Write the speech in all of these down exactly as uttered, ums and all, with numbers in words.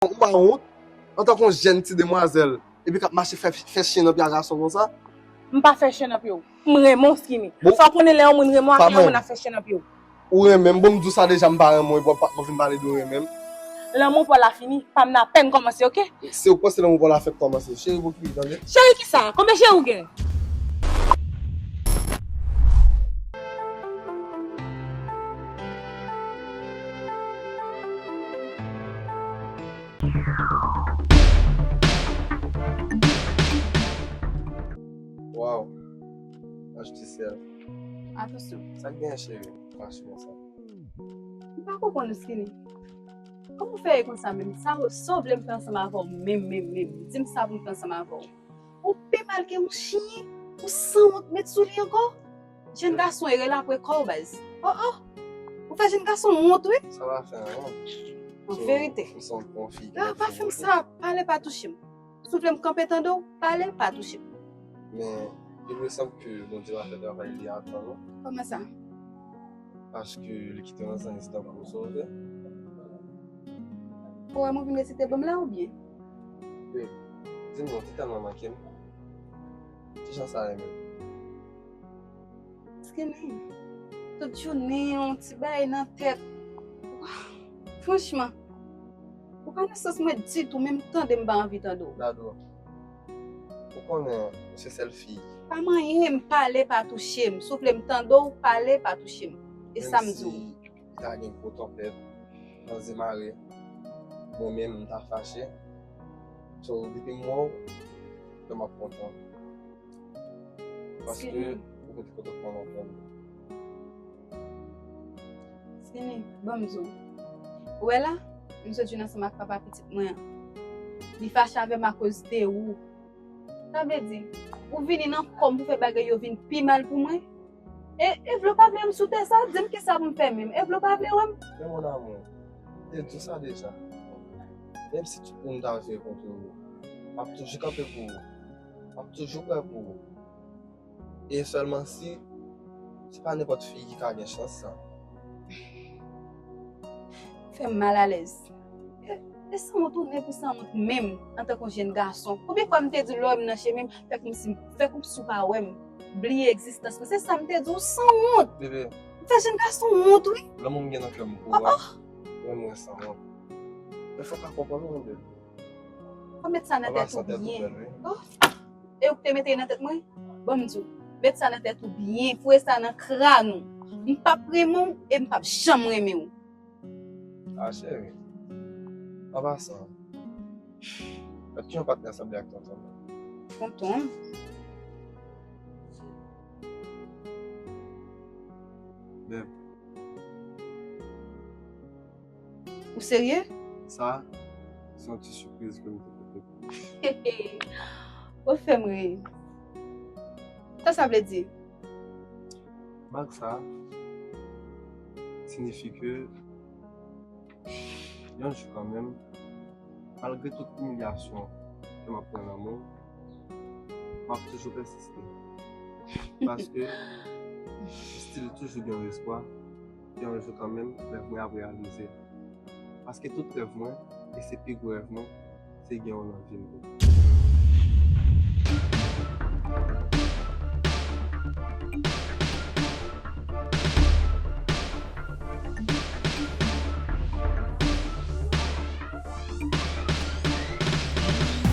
Ou pa wont? Antanke yon jèn ti demwazèl, epi k ap mache fè, fè chen nan pye a gason konsa? M pa fè chen nan pye w. M renmen w, Skinny. Bon, fò w konnen lè yon moun renmen w ak lè yon moun ap fè chen nan pye w. Ou renmen m? Bon, m di w sa deja, m pa renmen w, epi w ap, w ap vin pale de w renmen m. Lanmou pa w la fini, pa m nan apèn kòmanse, oke? Se ou k panse lanmou pa w la fèk kòmanse. Cheri, pou ki, tande? Cheri ki sa? Konbyen cheri ou gen? Waw. Anj ti syèl. Atansyon. Sa k genyen, cheri? Fache konsa. M pa konprann ou, Skinny. Kòman w fè ye konsa menm? Sa, sa w vle m fè ansanm avè w menm, menm, menm? Di m sa pou m fè ansanm avè w. Ou pi mal ke yon chen, ou sanwont met sou li ankò. Jèn gason e rele apre kò w, baz. Oh, oh. Ou fè jèn gason wont, wi. Sa va fè anyen. An verite. Ou se yon fi ki... Ah, pa fè m sa. Pale, pa touche m. Si w vle m kanpe tande w, pale, pa touche m. Men, il me semble que Bondye va fè travay li a tan, non? Kòman sa? Paske li kite yon zanj isit ankò, ou sonje? Powèm ou vin resite ban m la oubyen? Wi. Di m non, ou te tèlman manke m. Kijan sa ye menm? Skinny, tout jounen yon ti bagay nan tèt. Franchman, ou pa nan sans mwen ditou, menm tande m pa anvi tande w. Dadou, ou konnen ou se sèl fi. Pa manyen m, pale pa touche m. Si w vle m tande w, pale pa touche m. E sa m di w. Menm si ta gen gwo tanpèt, nan zye mare, mwen menm m ta fache. So, depi m wè w, kè m ap kontan. Paske ou mete kontantman nan kè m. Skinny, ban m di w. Ou wè la, m sot jwenn ansanm ak papa pitit mwen an. Li fache avè m akoz de ou. Sa vle di, ou vini nan kò m pou fè bagay yo vin pi mal pou mwen? E, e vle w pa vle wè m sou tè sa? Di m kisa pou m fè menm. E vle w pa vle wè m? Men mon amour, m te di w sa deja. Menm si tout moun ta vire kont ou, m ap toujou kanpe pou ou. M ap toujou prè pou ou. E sèlman si, se pa nenpòt fi ki ka gen chans sa. Fè m malalèz. E, e sanwont ou nen pou sanwont menm, antanke yon jèn gason. Konbyen fwa m te di w lè w wè m nan chemen m, fè kòmsi, fè kòmsi w pa wè m. Bliye egzistans mwen. Se sa m te di w, sanwont. Bebe. Ou fè jèn gason wont, wi. Lanmou m gen nan kè m pou ou a, mwen, mwen sanwont. Men fò w ka konprann mwen, bebe. Fò w met sa nan tèt ou byen. Oh. E ou ki te mete nan tèt mwen? Ban m di w, met sa nan tèt ou byen, foure sa nan kràn ou. M p ap renmen w e m p ap janm renmen w. A, cheri. An pasan, gad kijan patnè sanble ak tonton mwen. Tonton? Bèb. Ou serye? Sa, se yon ti sipriz ke m te pote pou ou. Ou fè m ri. Sa sa vle di? Bag sa siyifi ke yon jou kanmenm, malgre tout imilyasyon ke m ap pran nan men w, m ap toujou pèsiste. Paske m still toujou gen yon espwa ke yon jou kanmenm, rèv mwen ap reyalize. Paske tout rèv mwen, e se pi gwo rèv mwen, se gen w nan vi m.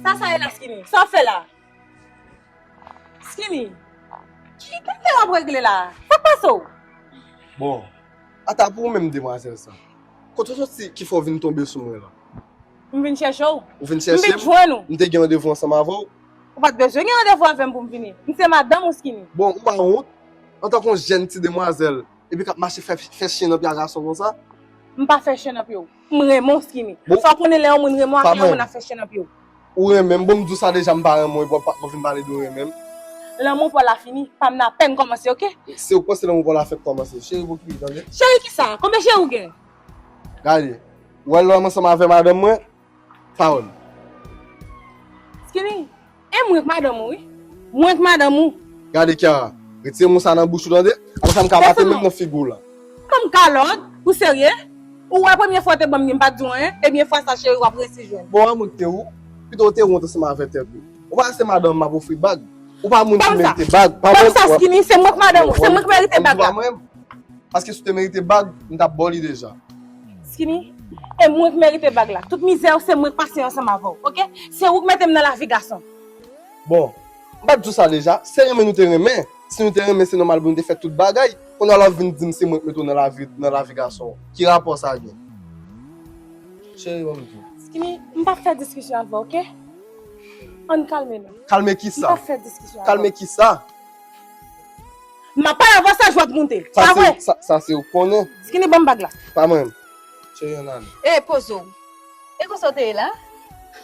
Sa sa ye la, Skinny? Sa w fè la? Skinny, ki bagay w ap regle la? Sa k pase w? Bon, ata pou ou menm demwazèl sa. Kote w soti ki fè w vin tonbe sou mwen la? M vin chèche w. Ou vin chèche m? M vin jwenn ou. M te gen randevou ansanm avè w. Ou pa t bezwen gen randevou avè m pou m vini. M se madanm ou, Skinny. Bon, ou pa wont? Antanke yon jèn ti demwazèl, epi k ap mache fè, fè chen nan pye a gason konsa? M pa fè chen nan pye w. M renmen w, Skinny. Bon. Fò w konnen lè yon moun renmen w ak lè yon moun ap fè chen nan pye w. Ou renmen m? Bon, m di w sa deja, m pa renmen w, epi w ap, w ap vin pale de w renmen m. Lanmou pa w la fini, pa m nan apèn kòmanse, oke? Se ou k panse lanmou pa w la fèk kòmanse. Cheri, pou ki, tande? Cheri ki sa? Konbyen cheri ou gen? Gade, ou wè lè w ansanm avè madanm mwen, pawòl. Skinny, e mwen k madanm ou, wi. Mwen k madanm ou. Gade, Kiara, retire mo sa nan bouch ou, tande? Apre sa, m ka mate menm nan figi w la. Kòm kalòt, ou serye? Ou wè premye fwa w te ban m li, m pa t di w anyen, ebyen fwa sa cheri w ap resi jwenn. Bon, an mwen ki te ou, pito w te wont ansanm avè tèt ou. Ou pa se madanm m ap ofri bag. Ou pa moun ki merite bag. Pa mwen, Skinny, se mwen k madanm ou, se mwen k merite bag la. Paske si w te merite bag, m t ap ba w li deja. Skinny, e mwen k merite bag la. Tout mizè yo, se mwen k pase yo ansanm avè w, oke? Se ou k mete m nan lavi gason. Bon, m pa t di w sa deja, se renmen nou te renmen. Si nou te renmen, se nòmal pou nou te fè tout bagay. Kounye a la w vin di m se mwen k mete w nan lavi, nan lavi gason. Ki rapò sa gen? Cheri, ban m di w. Skinny, m p ap fè diskisyon avè w, oke? Ann kalme nou. Kalme kisa? M p ap fè diskisyon avè w. Kalme kisa? M ap pale avè w, sa jou ap moute. Pa vre? Sa, sa se ou k konnen. Skinny, ban m bag la. Pa mwen. Cheri, ann ale. E, poze w. E konsa w te ye la?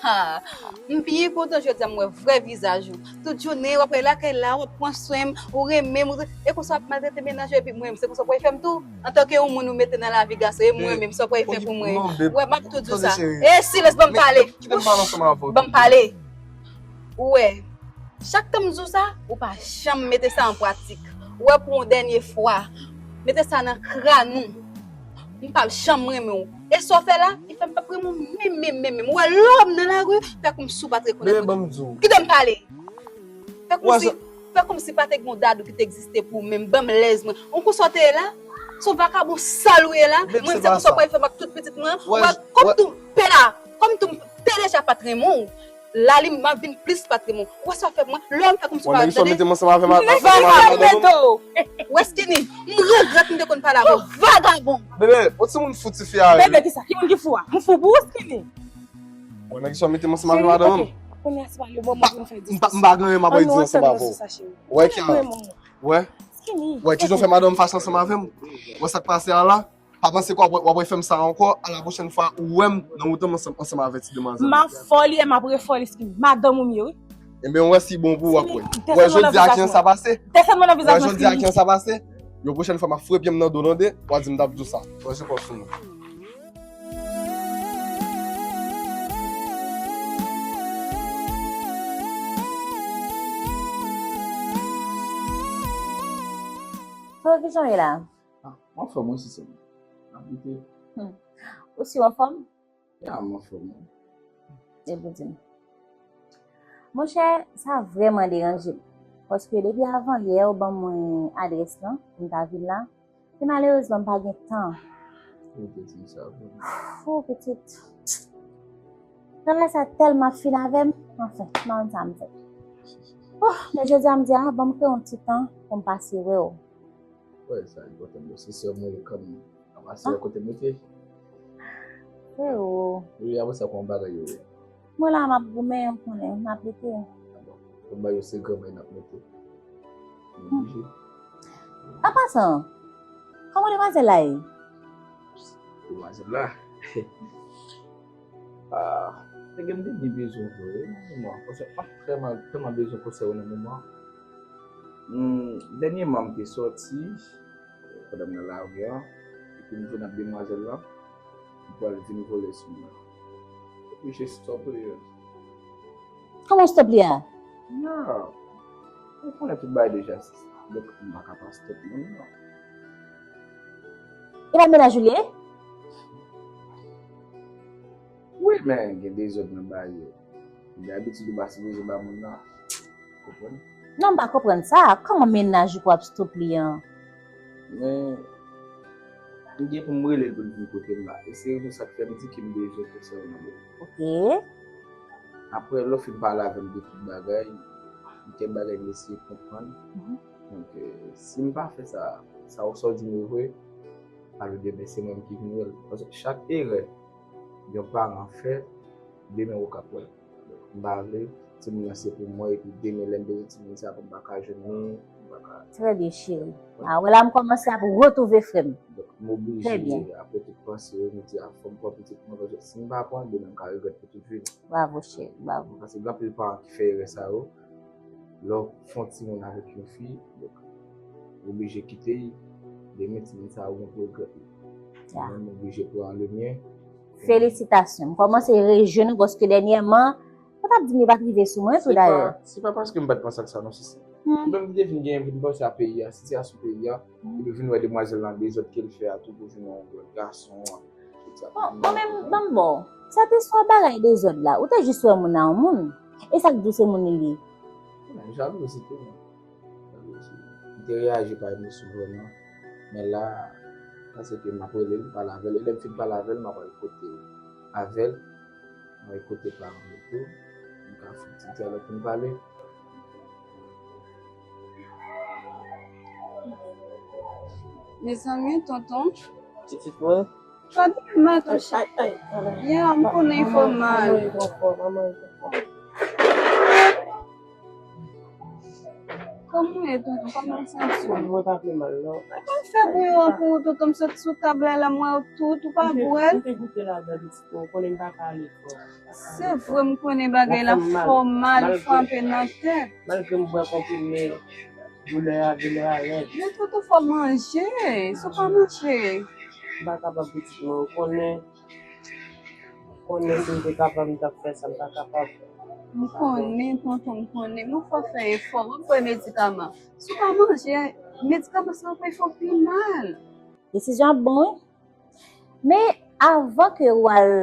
Ha! M byen kontan jodi a m wè vrè vizaj ou. Tout jounen w ap rete lakay la, w ap pran swen m, ou renmen m, ou, e konsa w ap maltrete mennaj ou epi mwen menm, se konsa w pral fè m tou? Antanke yon moun ou mete nan lavi gason, e mwen menm, sa w pral fè pou mwen? Wè, m ap tou di w sa. E silans, ban m pale. Kite m pale ansanm avè w. Ban m pale. Ou wè, chak tan m di w sa, ou pa janm mete sa an pratik. Ou wè, pou yon dènye fwa, mete sa nan kràn ou. M p ap janm renmen w. E sa w fè la, li fè m p ap renmen w menm, menm, menm, menm. Ou wè, lè w nan lari, fè kòmsi w pa t rekonèt mwen. Kite m pale. Fè kòmsi, fè kòmsi pa te gen yon Dadou ki te egziste pou ou menm. Ban m lèz mwen. Ou konsa w te ye la? Se yon vakabon sal ou ye la. Mwen, se konsa w pral fè m ak tout pitit mwen. Ou wè, kòm tou m pè la, kòm tou m te deja pa t renmen w. Lalim, m ap vin plis pa t renmen w. Ou wè sa w fè pou mwen? Lè w fè kòmsi w pa rekonèt. Nèg sa w mete m ansanm avè m, vagabon. Ou wè Skinny, m regrèt m te konn pale avè w. Vagabon. Bebe, yon timoun fou tifi a ye. Bebe, kisa? Ki moun ki fou a? M fou pou ou, Skinny? Bon, nèg sa w mete m ansanm avè madanm. Kounye a se pa le moman pou n fè diskisyon. M pa gen anyen m ap di ansanm avè w. Wè, Kiara. Wè. Wè, kijan w fè madanm fache ansanm avè m? Wè sa k pase a la? Pa panse w ap, w ap refè m sa ankò, a la pwochèn fwa ou wè m nan wout lan ansanm, ansanm avè ti demwazèl. M ap fè w li e m ap refè w li, Skinny. Madanm ou m ye, wi. Ebyen, w wè si bon pou w ap wè. W wè jodi a kijan sa pase? Desann mwen nan vizaj mwen, Skinny. W wè jodi a kijan sa pase? Yon pwochèn fwa m ap fwe pye m nan do w tande, w a di m t ap di w sa. W wè se kòb sou mwen. So, kijan w ye la? Ah, m anfòm wi, sista m. N ap lite. Hmm. Ou si w anfòm? Ya, m anfòm wi. E pou di m. Monchè, sa vrèman deranje m. Paske depi avan yè, ou ban mwen adrès lan, pou m ta vin la. E malerezman, m pa gen tan. Ou te di m sa vre. Fou, pitit. Travay sa tèlman fin avè m. Anfen, m pa konn sa m fè. Oh, men jodi a m di, ah, ban m kreye yon ti tan pou m pase wè w. Wè, sa enpòtan, bro. Se sè mwen ye kanmenm. Apa se wè kote m rete? Freo. Wi, apre sa, kòman bagay yo ye? Mwen la, m ap goumen, ou konnen, m ap lite. Bon, kòm bagay yo se granmay n ap mete. M oblije. An pasan, kòman demwazèl la ye? Demwazèl la? Ah, nèg m te byen bezwen vre, wi, nan moman. Paske m ap vrèman, vrèman bezwen konsèy ou nan moman. Hmm, dènyèman, m te sòti, pandan m nan lari a, epi m jwenn ak demwazèl la, m pral vin vole sou mwen. Oblije stop li. Kòman w stop li a? Ya. Ou konnen tout bagay deja, sista. Donk, m pa ka pa stop moun nan. E pa mennaj ou li ye? Wi, men gen dezòd nan bagay yo. Dabitid ou pa sipoze ba moun nan. Konprann? Non, m pa konprann sa. Kòman mennaj ou pou ap stop li an? Men, m gen pou m rele l pou l vin kote m la. E se rezon sa k fè m di ke m bezwen konsèy ou nan moman. Ok. Apre, lè w fin pale avè m de tout bagay, gen kèk bagay m eseye konprann. Mhm. Donk, eh, si m pa fè sa, sa w, sa w di m yo vre, sa vle di, ben, se mwen menm ki vin wè l. Paske chak erè yon paran fè, demen ou k ap wè l. M pa vle timoun nan se pou mwen, epi demen lè m bezwen timoun sa pou m pa ka jwenn li, m pa ka. Trè byen, cheri. Wi. A, wè la m kòmanse ap retwouve frè m. Donk, m oblije, apre tout panse yo, m di, a, fò m pran pitit mwen, paske si m pa pran, demen m ka regrèt pou tout vi m. Bravo, cheri, bravo. Paske gen anpil paran ki fè erè sa yo. Lè w fè yon timoun avèk yon fi, donk, ou oblije kite l, demen timoun sa a ou menm pou regrèt li. Ya. Mwen, m oblije pran le myen. Felisitasyon. M kòmanse rejwenn ou paske dènyèman, ou t ap di m li pa t rive sou mwen tou dayè. Se pa, se pa paske m pa t panse ak sa non, sista. Hmm. Mwen menm ki te vin genyen, vin panse a peyi a, sitiyasyon peyi a, hmm, epi vin wè demwazèl lan dezòd ke l fè a tou pou vin yon gason. Bon, mwen menm, ban m ba w. Sa te swa bagay dezòd la. Ou te jis wè moun nan yon moun. E sa k di w se moun li ye? Jalouzi tou, non. Jalouzi. M te reyaji pa emosyon vrèman. Men la, paske m ap rele l, m pale avè l. E lè m fin pale avè l, m ap al kote avè l. Mwen kote paran yo tou, nou ka fè ti dyalòg pou n pale. Mezanmi, tonton. Pitit mwen. Gade m atouche. Ay, ay, ay. Ya, m konnen fè mal. Kòman w ye, tonton? Kòman w santi w? Mwen pa pi mal, non. Mwen pa fè bouyon an pou ou, tonton. M sot sou tab la, la, m wè w tout, ou pa bwè l. M te goute ladan, pitit mwen, ou konnen m pa ka ale fò. Se vre, m konnen bagay la fè w mal, frape nan tèt. Malgre m bwè konprime, doulè a vin ralèt. Men tonton, fò w manje, si w pa manje. M pa kapab, pitit mwen, ou konnen. Konnen si m te kapab, m t ap fè sa, m pa kapab. M konnen, tonton, m konnen. Men fò w fè efò, w ap pran medikaman. Si w pa manje, medikaman sa ap fè w pi mal. Desizyon ap bon, wi. Men avan ke w al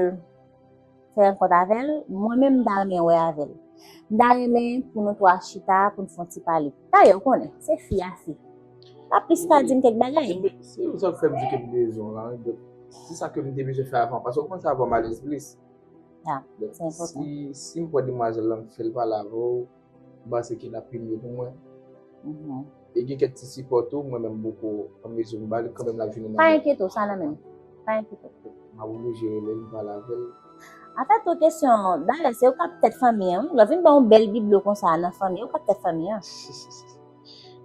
fè rankont avè l, mwen menm m ta renmen wè avè l. M ta renmen pou nou twa chita, pou n fè yon ti pale. Dayè, ou konnen, se fi a fi. L ap plis ka di m kèk bagay. Se, se sa k fè m di ke m bezwen w la, wi. Donk, se sa ke m te bezwen fè avan, paske w konn sa avan m alèz plis. Ya, se enpòtan. Si, si m pran demwazèl lan, m fè l pale avè w, m panse ke l ap pi mye pou mwen. Mhm. E gen kèk ti sipò tou, mwen menm m poko an mezi m ba li, kanmenm l ap vini nan men. Pa enkyete w, sa nan men m. Pa enkyete w. M ap oblije rele l, m pale avè l. Afè tou kesyon, dayè, se ou k ap tèt fanmi an, wi. Lè w vin ban yon bèl biblo konsa nan fanmi, ou k ap tèt fanmi an.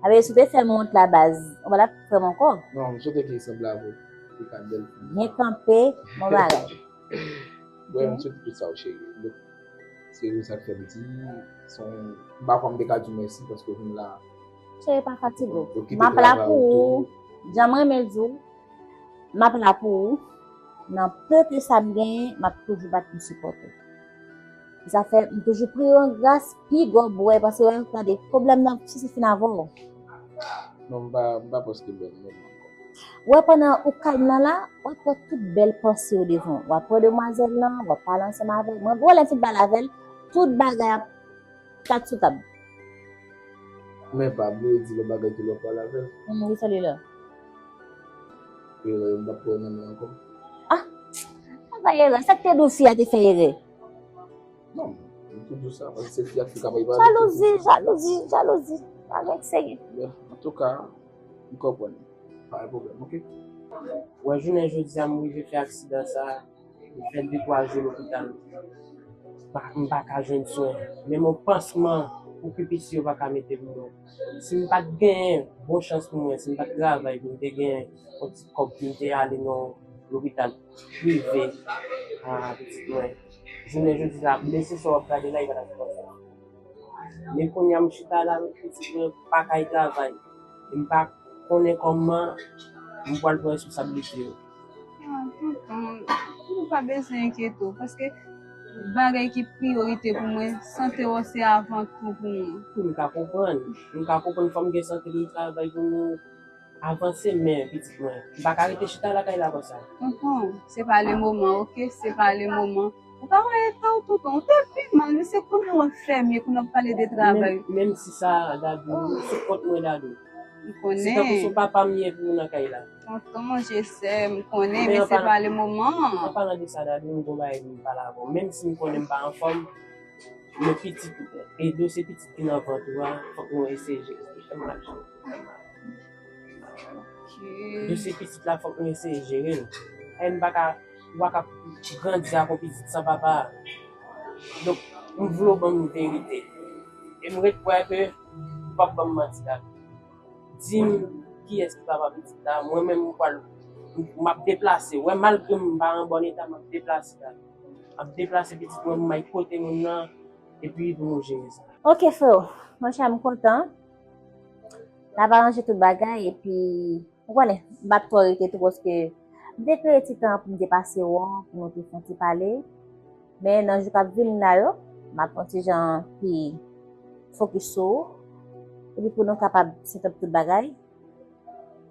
Apre, si w te fè m wont la, baz, ou pa t ap fè m ankò. Non, m swete ke sanble avè w, li ka bèl pou mwen. Byen kanpe, bon bagay. Wè, m swete tout sa w, cheri. Donk, se sa k fè m di, se yon, m pa kwè m te ka di w mèsi paske w vin la. Cheri, pa fatige w. M ap la pou ou. Jan m renmen di w, m ap la pou ou. Nan pe ke sa m genyen, m ap toujou bat pou m sipòte w. Sa fè m toujou priye w an gras, pi gwo bwè, paske wè, tande, pwoblèm nan, si se fin avè w. Non, m pa, m pa panse ke bèl moman ankò. Wè, pandan ou kalm nan la, w ap wè tout bèl panse yo devan w. W ap wè demwazèl lan, w ap pale ansanm avè l. Mwen, wè, lè m fin pale avè l, tout bagay ap kat sou tab. Men pa bliye di lòt bagay tou lè w pale avè l. Hmm, ki sa li la? Erè yo, m p ap pran nan men ankò. Ah! Sa pa erè. Sa k te di w fi a te fè erè? Non, m tou di w sa, paske se fi ak fi k ap pale. Jalouzi, jalouzi, jalouzi. Pa gen serye. Antouka, m konprann. Pa gen pwoblèm, oke? Wè, jounen jodi a, m rive fè aksidan sa. M fè de twa jou lopital. M pa, m pa ka jwenn swen. Menm yon pansman pou pi piti yo pa ka mete pou mwen. Si m pa t genyen bon chans pou mwen, si m pa t travay pou m te genyen yon ti kòb pou m te ale nan lopital prive a pitit mwen, jounen jodi a, blese sa w ap gade la, li pa t ap fè konsa. Men kounye a, m chita la, pitit mwen pa kay travay. E m pa konnen kòman m pral pran responsablite yo. Ah, tonton, ou pa bezwen enkyete w, paske bagay ki priyorite pou mwen, sante w se avan tou pou mwen. Wi, m ka konprann. M ka konprann fò m gen sante pou m travay pou nou avanse, men pitit mwen, m pa ka rete chita lakay la konsa. Tonton, se pa le moman, oke? Se pa le moman. Ou pa wè eta w, tonton. Ou te pi mal, men se kounye a w ap fè mye, kounye a w ap pale de travay. Menm, menm si sa, Dadou, sou kont mwen, Dadou. M konnen. Se tankou se papa m ye pou ou nan kay la. Tonton, je sais, m konnen, men se pa le moman. An palan de sa, Dadou, m gon bagay pou m pale avè w. Menm si m konnen m pa anfòm, men pitit, e dosye pitit ki nan vant ou a, fòk nou eseye jere l. Fè m mal, cheri. Dosye pitit la, fòk nou eseye jere l. E m pa ka, ou pa ka grandi ak yon pitit san papa. Donk, m vle w ban m verite. E m ret kwè ke ou p ap ban m manti la. Di m kiyès ki papa pitit la. Mwen menm, m pral, m ap deplase. Wè, malgre m pa an bòn eta, m ap deplase la. M ap deplase pitit mwen, m al kote moun nan, epi pou nou jere sa. Oke, freo. Monchè, m kontan. N ap aranje tout bagay, epi, ou konnen, m pa t twò rete tou, paske m te kreye ti tan pou m te pase wè w, pou nou te fè yon ti pale. Men nan jou k ap vini la yo, m ap yon ti jan pi fokis sou ou. Epi pou nou kapab set up tout bagay,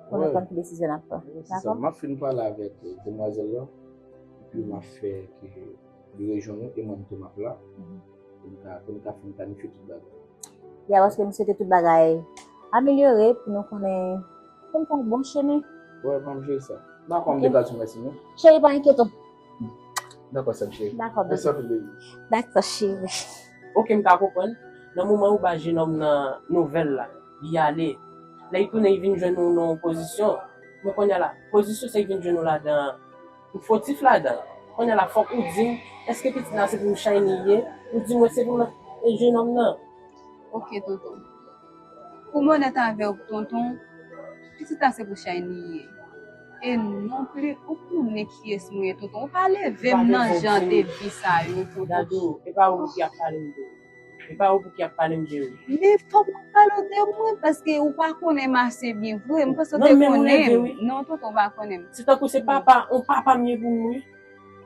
pou nou konn ki desizyon n ap pran. Wi, se sa. Dakò? M ap fin pale avèk, eh, demwazèl lan. M ap fè ke li rejwenn ou e mwen tou m ap la. Pou n ka, pou n ka fè n planifye tout bagay. Ya, paske m swete tout bagay amelyore pou nou konnen pou n pran bon chemen. Wè, ban m jere sa. M pa kwè m te pral sou mèsi, non. Cheri, pa enkyete w. Dakò, sè m cheri. Dakò, mèsi anpil, baby. Dakò, cheri. Ok, m ka konprann. Nan moman ou ba jenòm nan nouvèl la, li ale. Lè li tounen, li vin jwenn ou nan yon pozisyon. Men kounye a la, pozisyon sa li vin jwenn ou ladan an, ou fotif ladan. Kounye a la, fòk ou di m, èske pitit la se pou Shiny ye? Ou di mwen se pou jenòm nan. Ok, tonton. Pou m onèt avè w, tonton, pitit la se pou Shiny ye. E non plis, ou konnen kiyès mwen ye, tonton. Ou pa leve m nan jan de vi sa yo, tonton. Dadou, e pa ou ki ap pale m de ou. E pa ou pou ki ap pale m de ou. Men fòk mwen pale w de mwen, paske ou pa konnen m ase byen vre. M panse w te konnen m. Non, tonton, ou pa konnen m. Se tankou se papa, yon papa m ye pou m, wi.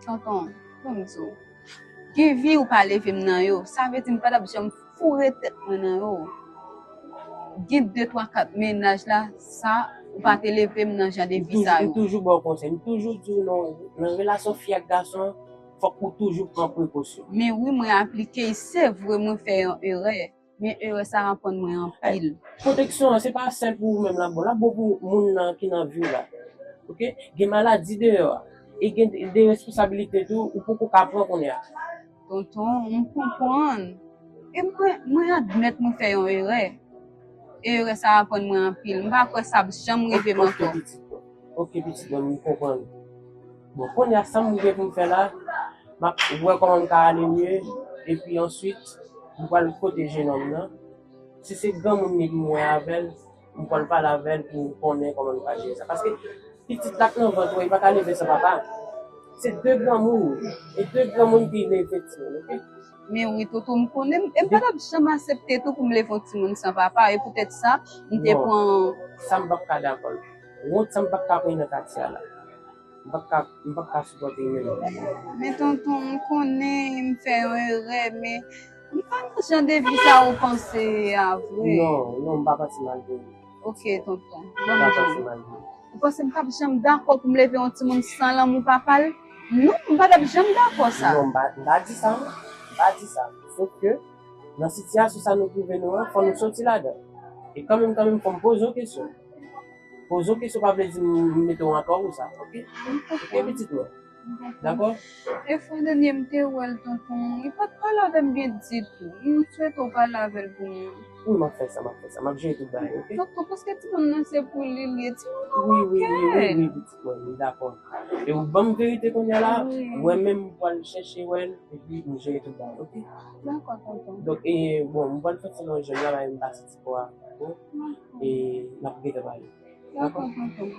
Tonton, ban m di w. Gen vi ou pa leve m nan yo, sa vle di m pa t ap janm foure tèt mwen nan yo. Gen de, twa, kat mennaj la, sa, ou pa te leve m nan jan de vi sa yo. M toujou ba w konsèy, m toujou di w nan, nan relasyon fi ak gason, fòk ou toujou pran prekosyon. Men wi, mwen aplike, se vre, mwen fè yon erè. Men erè sa aprann mwen anpil. Pwoteksyon an, se pa sèl pou ou menm l ap bon. L ap bon pou moun nan ki nan vi w la. Ok? Gen maladi deyò a. E gen de responsabilite tou, ou poko ka pran kounye a. Tonton, m konprann. E mwen, mwen admèt mwen fè yon erè. E erè sa aprann mwen anpil. M pa kwè sa ap janm rive m ankò. Ok, pitit mwen. Ok, pitit mwen, m konprann. Bon, kounye a, sa m gen pou m fè la, m ap wè kòman m ka ale mye, epi answit, m pral kote jenòm nan. Si se granmoun li pou m wè avè l, m pral pale avè l pou konnen kòman nou ka jere sa. Paske pitit la k nan vant ou, li pa ka leve san papa. Se de granmoun, e de granmoun ki leve timoun, ok? Men wi, tonton, m konnen, e m pa t ap janm aksepte tou pou m leve yon timoun san papa, e poutèt sa, m te pran. Sa m p ap ka dakò. Wont sa m p ap ka pran nan katye a la. M p ap ka, m p ap ka sipòte menm. Men tonton, m konnen m fè yon erè, men m pa nan jan de vi sa ou panse a vre. Non, non, m pa panse mal de ou. Ok, tonton. M pa panse mal de ou. Ou panse m t ap janm dakò pou m leve yon timoun san lanmou papa l? Non, m pa t ap janm dakò sa. Non, m pa, m pa di sa, m pa di sa. Sof ke, nan sitiyasyon sa nou twouve nou an, fò nou soti ladan. E kanmenm, kanmenm, fò m poze w kesyon. Poze w kesyon pa vle di m mete w an tò pou sa, ok? Ok, pitit mwen. Dakò? E fwa dènye m te wè l, tonton, li pa t pale avè m byen ditou. M swete w pale avè l pou mwen. Wi, m ap fè sa, m ap fè sa. M ap jere tout bagay, ok? Tonton, paske timoun nan se pou li l ye. Timoun nan manke. Wi, wi, wi, wi, wi, pitit mwen, wi, dakò. E ou ban m verite kounye a la, mwen menm m pral chèche wè l, epi m jere tout bagay, ok? Dakò, tonton. Donk, e, bon, m pral fè ti lonje la, m pase ti kò a, bon? E n ap gentan pale. Dakò, tonton.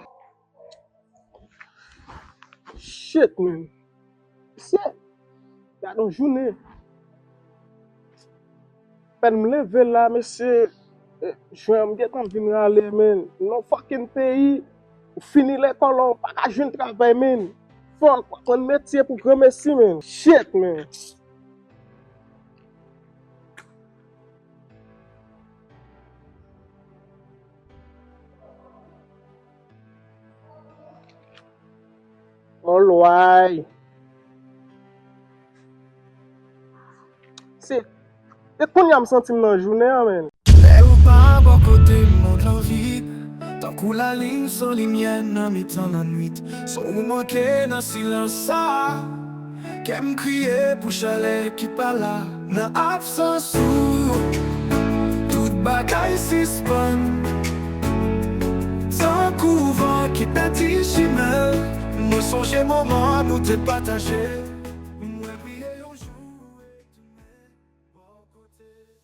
Shit, man. Mesye, gade yon jounen. Pèn m leve la, mesye. Eh, jwen an m gentan vin rale, man. Non fucking peyi. Ou fini lekòl la, ou pa ka jwenn travay, man. Fòk ou aprann metye pou granmesi, man. Shit, man. Alright. Se, e kounye a m santi m nan jounen an, man. Lè ou pa bò kote m, mond lan vid. Tankou lalin san limyè nan mitan lannwit. Son ou manke nan silans sa. Kè m kriye pou chalè ki pa la. Nan absans ou, tout bagay sispann. Tankou van ki pèdi chimen l. Mwen sonje moman nou te pataje.